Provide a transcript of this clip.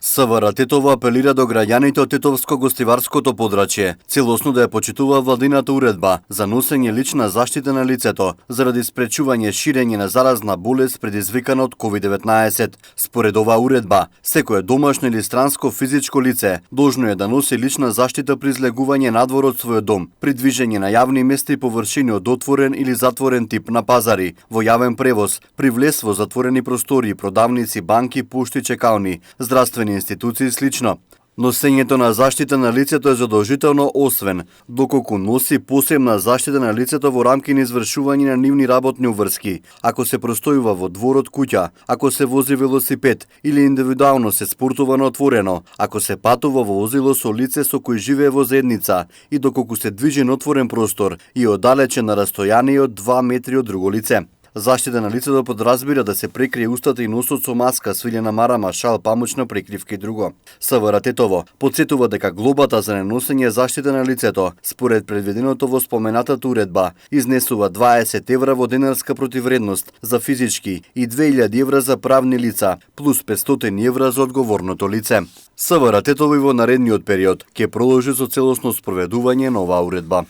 СВР Тетово апелира до граѓаните од Тетовско-гостиварското подрачје, целосно да ја почитува владината уредба за носење лична заштита на лицето заради спречување ширење на заразна болест предизвикана од COVID-19. Според оваа уредба, секое домашно или странско физичко лице должно е да носи лична заштита при излегување надвор од својот дом, при движење на јавни места и површини од отворен или затворен тип на пазари, во јавен превоз, при влез во затворени простори, продавници, банки, пошти, чекални, здравствени институции и слично. Носењето на заштита на лицето е задолжително освен доколку носи посебна заштита на лицето во рамки на извршување на нивни работни уврски, ако се простојува во двор од куќа, ако се вози велосипед или индивидуално се спортува на отворено, ако се патува во возило со лице со кој живее во заедница и доколку се движи на отворен простор и оддалечен на растојание од 2 метри од друго лице. Заштита на лицето подразбира да се прекрие устата и носот со маска, свилена марама, шал, памучна прекривка и друго. СВР Тетово потсетува дека глобата за неносење заштита на лицето, според предвиденото во споменатата уредба, изнесува 20 евра во денарска противвредност за физички и 2000 евра за правни лица, плюс 500 евра за одговорното лице. СВР Тетово и во наредниот период ќе продолжи со целосно спроведување на оваа уредба.